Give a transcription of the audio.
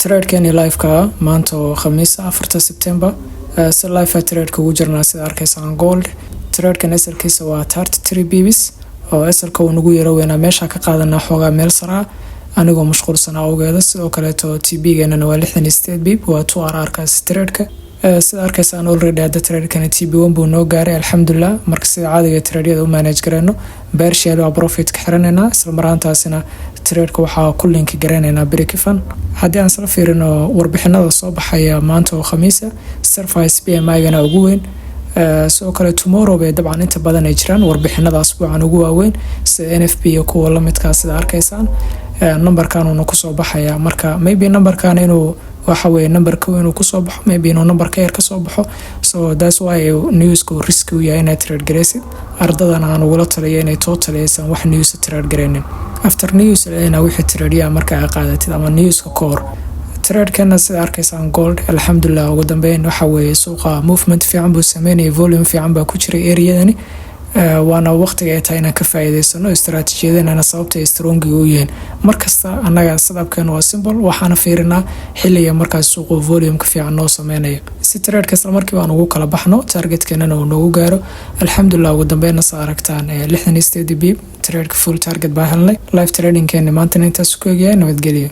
Tradekeeni liveka maanta oo Khamiis 4 September, si live tradeka ugu jirnaa. Sida arkaysaan, gold tradekan SLkiisa waa 33 pips oo SLka uu nagu yaro weynaa. Meesha ka qaadanaa xoogaa meel saraa anigoo mashquulsanaa awgeeda. Sidoo kaleeto TP-geenana waa 68 pip, waa 2 RR kaas tradeka. Sida arkaysaan, already hadda tradekani TP 1 buu noo gaaray, alxamdulilah. Marka sida caadiga tradeyada u manage gareyno, partial waa profit ka xiranaynaa, isla maraantaasina tradeka waxaa ku link gareynaynaa break-even. Haddii aan isla fiirino warbixinada soo baxaya maanta oo Khamiisa, service PMI-gana ugu weyn. Sidoo kale tomorrow bay dabcan inta badan ay jiraan warbixinada asbuucan ugu waaweyn, sida NFP iyo kuwa lamidkaa. Sida arkaysaan, numberkan uuna kusoo baxaya. Marka maybe numberkan inuu waxa weye number kow inuu kusoo baxo, maybe inuu number ka yar kasoo baxo. So that's why newska uu riski u yahay inaad trade garaysid. Ardadana aan ugula taliyo inay totally aysan wax news trade garaynin. After news ina wixii tradeyaa marka ay qaadatid ama newska ka hor. Tradekana, sida arkaysaan, gold alxamdulilah, ugu dambeyn waxa weeye suuqa movement fiican buu sameynayay, volume fiican baa ku jiray areadani, waana waqtiga ay tahay inaan ka faa'iideysano istaraatiijiyadeenana, sababta ay strongiga u yihiin. Markasta annaga setupkeenu waa simple, waxaana fiirinaa xilliga markaas suuqu volumeka fiican noo sameynayo, si tradeka isla markiiba aan ugu kala baxno, targetkeenana uu noogu gaaro. Alxamdulilah, ugu dambeynna sa aragtaan, 68 pip tradeka full target baa helnay. Live tradingkeeni maantana intaas ku egyahay. Nabadgelyo.